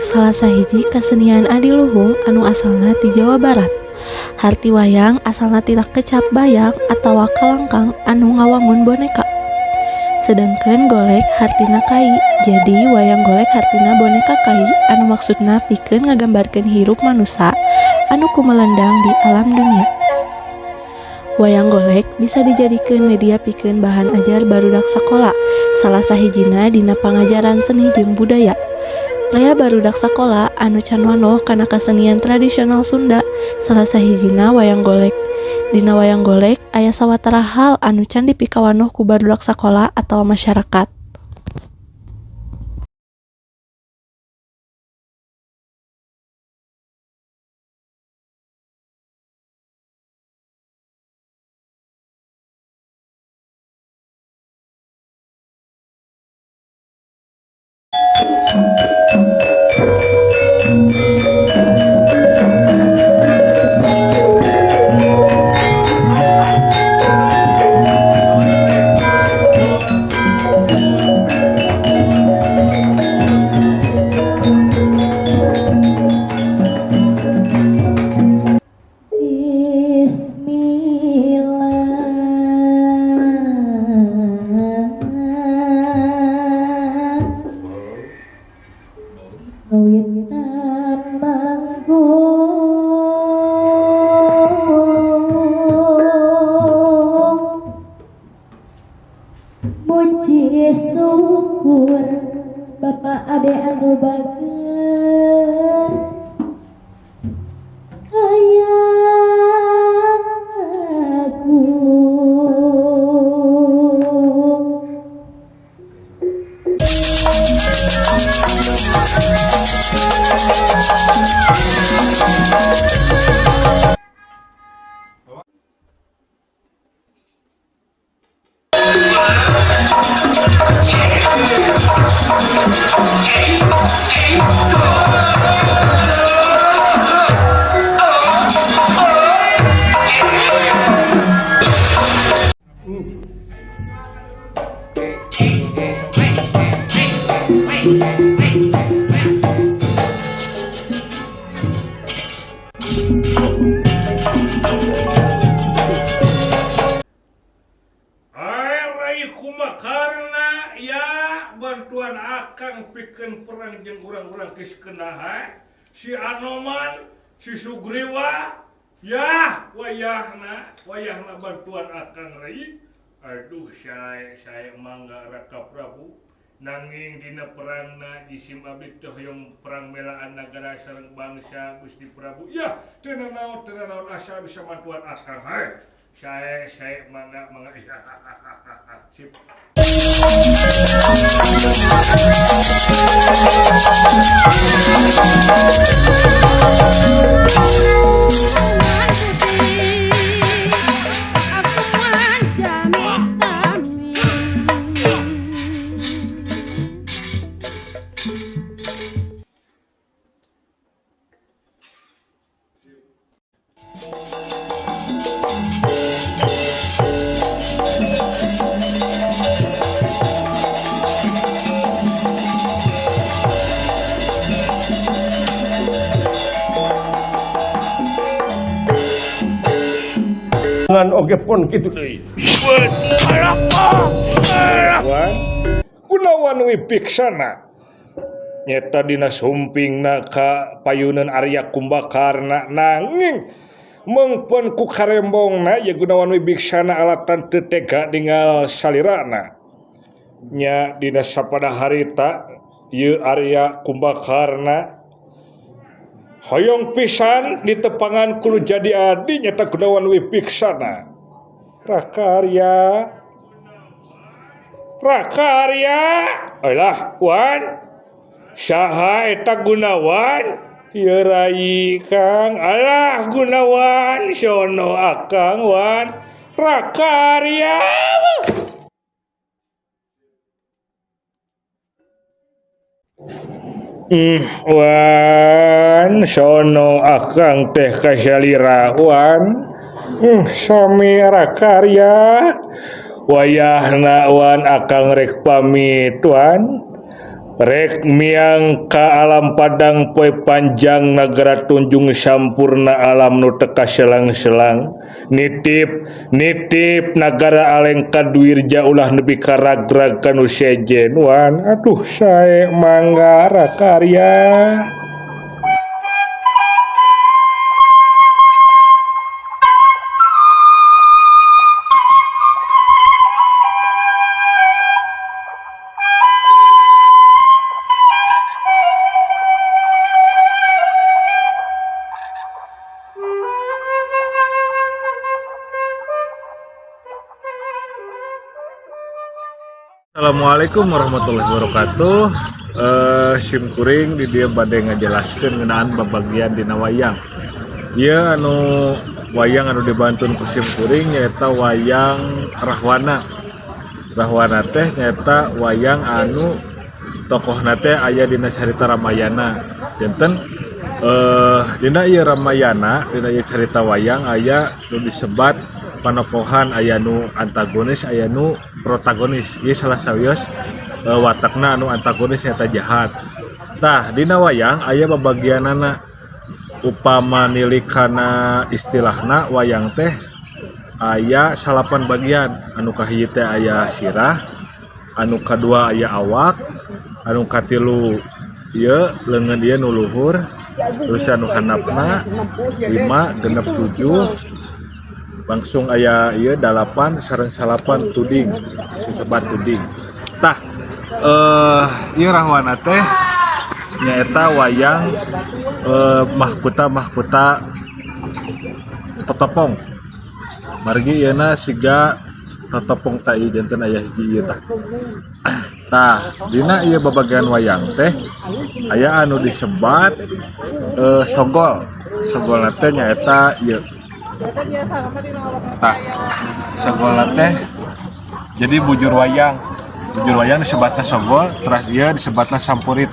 Golek salah sahiji kasenian adiluhung anu asalna ti Jawa Barat. Harti wayang asalna tina kecap bayang atawa kalangkang anu ngawangun boneka. Sedengkeun golek hartina kai, jadi wayang golek hartina boneka kai anu maksudna pikeun ngagambarkeun hirup manusa anu kumelendang di alam dunia. Wayang golek bisa dijadikeun media pikeun bahan ajar barudak sakola, salah sahijina dina pangajaran seni jeung budaya. Rea barudak sakola anu can wanoh kana kasenian tradisional Sunda, salah sahijina wayang golek. Dina wayang golek aya sawatara hal anu can dipikawanoh ku barudak sakola atawa masyarakat. Bapak ade anu bager hayang aku. Karena ya bantuan akang pikeun perang jeung urang-urang Kiskenaha si Anoman si Sugriwa ya wayahna wayahna bantuan akang rai. Aduh saya mangga Raka Prabu nanging dina perangna jisim abdi teh hoyong perang melaan nagara sareng bangsa Gusti Prabu ya teu nanaon asal bisa bantuan akang hae. Saya mangga mangga ya. Sip. Oge pon kitu deui. Gunawan Wibiksana nyeta dina sumpingna ka payuneun Arya Kumbakarna nanging mengpon ku karembongna ya Gunawan Wibiksana alatan teu tega ningal salirana. Nya dina sapada harita ieu Arya Kumbakarna hoyong pisan ditepangan kudu jadi adi nyata Gunawan Wibiksana. Raka Arya, Raka Arya, alah wan, saha eta Gunawan? Ieu rai Kang, alah Gunawan, sono akang wan, Raka Arya. Wan, sono akang teh kasalira wan. Sami Raka Arya. Wayahna wan akang rek pamit wan. Rek miang ka alam Padang poe panjang nagara Tunjung Sampurna alam nu teka selang-selang nitip nitip nagara Alengka Dwirja ulah nepi ka ragrag kanu sejen wan aduh sae mangga rakarya. Assalamualaikum warahmatullahi wabarakatuh. Sim kuring di dieu bade ngajelaskeun ngeunaan babagian dina wayang. Ieu anu wayang anu dibantun ku sim kuring nyaeta wayang Rahwana. Rahwana teh nyaeta wayang anu tokohna teh aya dina carita Ramayana. Janten dina ieu Ramayana, dina ieu carita wayang aya nu disebat panokohan, aya nu antagonis, aya nu protagonis. Ieu salah sawios watakna anu antagonis nyata jahat. Tah dina wayang aya babagianana. Upama nilik kana istilahna wayang teh aya 8 bagian. Anu kahiji teh aya sirah, anu kadua aya awak, anu katilu ieu leungeun ieu nu luhur, terus anu handapna 5 6 7 langsung aya ieu 8 sareng 9 tuding, disebat tuding. Tah ieu Rahwana teh nyaeta wayang mahkota-mahkota totopong. Margi ieuna siga totopong ta ieu janten aya hiji ieu tah. Tah dina ieu babagian wayang teh aya anu disebat sogol. Sogol teh nyaeta ieu. Tah sogol teh jadi bujur wayang. Bujur wayang disebatna sogol, teras ieu disebatna sampurit.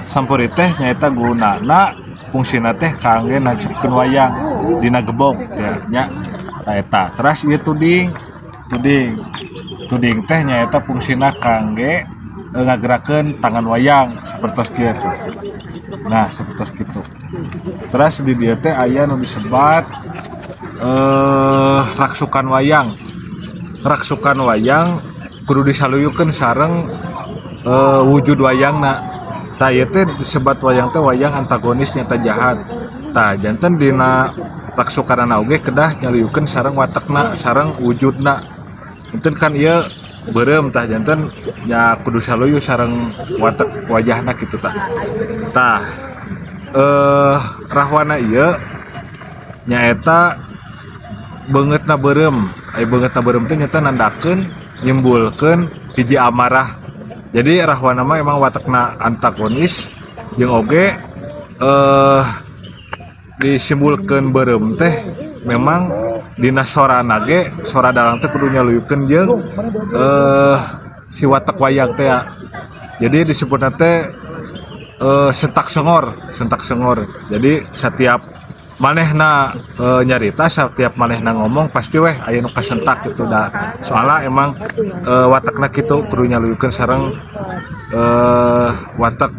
Sampurit teh nyaeta gunana fungsina teh kangge nancepkeun wayang dina gebog teh nya. Tah eta. Teras ieu tuding. Tuding. Tuding teh nyaeta fungsina kangge ngagerakeun tangan wayang sapertos kieu tuh. Nah, sapertos kitu. Teras di dieu teh aya nu disebat raksukan wayang. Raksukan wayang kudu disaluyukeun sareng wujud wayangna. Tah ieu teh disebat wayang teh wayang antagonis nyata jahat. Tah janten dina raksukanana oge kedah nyaluyukeun sareng watekna, sareng wujudna. Janten kan ieu beureum tah janten nya kudu saluyu sareng watek wajahna kitu tah. Tah Rahwana ieu nyaeta beungeutna beureum. Aya beungeutna beureum teh nyaeta nandakeun nyimbulkeun hiji amarah. Jadi Rahwana mah emang watekna antagonis jeung oge disimbulkeun beureum teh memang dina sorana ge sora dalang teh kudu nyaluyukeun jeung si watek wayang teh ya. Jadi disebutna teh sentak sengor, sentak sengor. Jadi setiap manehna nyarita, setiap manehna ngomong pasti weh aya nu kasentak gitu da. Soalna emang watekna kitu kudu nyaluyukeun sareng watek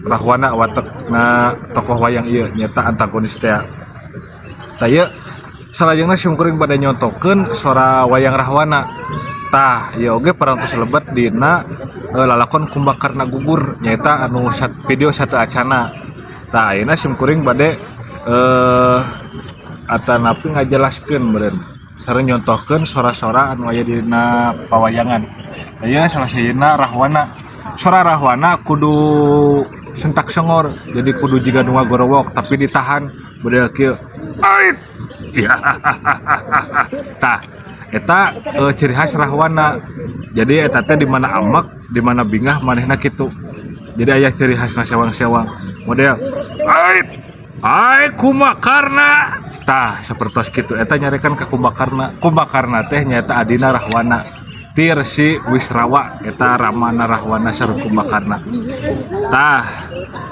Rahwana, watekna tokoh wayang ieu nyaeta antagonis teh. Tah ieu salajengna simkuring bade nyontokeun sora wayang Rahwana. Tah ieu oge parantos lebet dina lalakon Kumbakarna gugur nyaeta anu video satu acana. Tah ayeuna simkuring bade atanapi ngajelaskeun meureun sareng nyontohkeun sora-sora anu aya dina pawayangan. Ieu salah sahijina Rahwana. Sora Rahwana kudu sentak sengor, jadi kudu jiga nu ngagorowok tapi ditahan model kieu. Ait. Ya. Tah eta ciri khas Rahwana. Jadi eta teh di mana amek, di mana bingah manehna kitu. Jadi aya ciri khasna sewang-sewang model ait. Ai Kumbakarna. Tah sapertos kitu eta nyarekan ka Kumbakarna. Kumbakarna teh nyaeta adina Rahwana. Tir si Wisrawa eta ramana Rahwana sareng Kumbakarna. Tah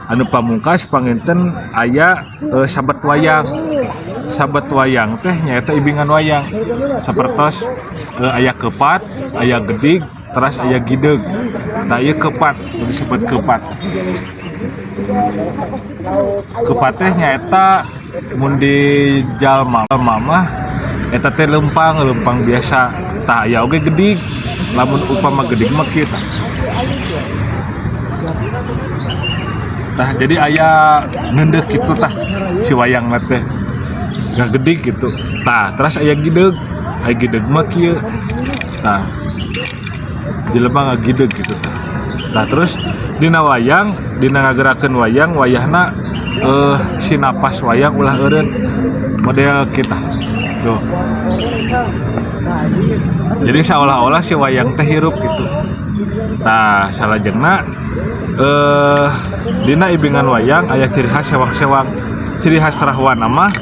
anu pamungkas panginten aya sabet wayang. Sabet wayang teh nyaeta ibingan wayang sapertos aya kepat, aya gedig, teras aya gideg. Tah ieu kepat, nu disebut kepat. Kepat teh nyaeta mun di jalma mah eta teh lempang, lempang biasa. Tah aya oge gedig. Lamun upama gedig mah kieu tah. Tah jadi aya ngeundeuh kitu tah si wayangna teh. Ngagedig gitu. Tah teras aya gideg. Aya gideg mah kieu. Tah jelema ngagideg gitu tah. Tah terus dina wayang, dina ngagerakeun wayang wayahna si napas wayang ulah eureun model kita. Tuh. Jadi seolah-olah si wayang teh hirup gitu. Tah salajengna dina ibingan wayang aya ciri khas sewang-sewang. Ciri khas rahwana mah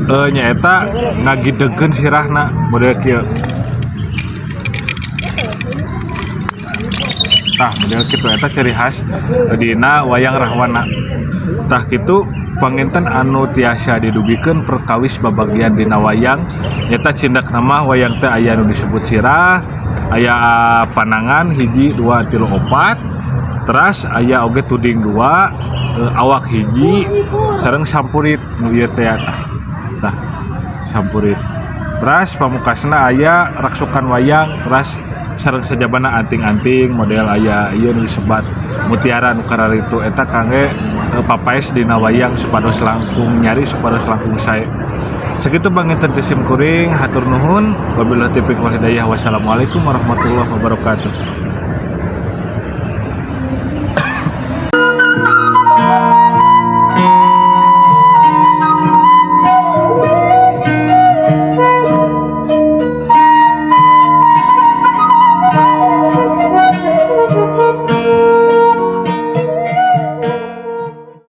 nyaeta ngagidegeun sirahna model kieu. Tah model kitu eta ciri khas dina wayang rahwana. Tah kitu panginten anu tiasa didugikeun perkawis babagian dina wayang nyaeta cindak nama wayang teh aya nu disebut sirah, aya panangan hiji 2 3 4, teras aya oge tuding 2, awak hiji sareng sampurit nu ieu teh tah. Tah sampurit. Teras pamukasna aya raksukan wayang, teras sareng sajabana anting-anting model aya ieu nu disebat mutiara nu kararitu eta kangge papaes dina wayang supados langkung nyari supados langkung sae. Sakitu panginten ti sim kuring, hatur nuhun, wabillahi taufiq wal hidayah, wassalamualaikum warahmatullahi wabarakatuh.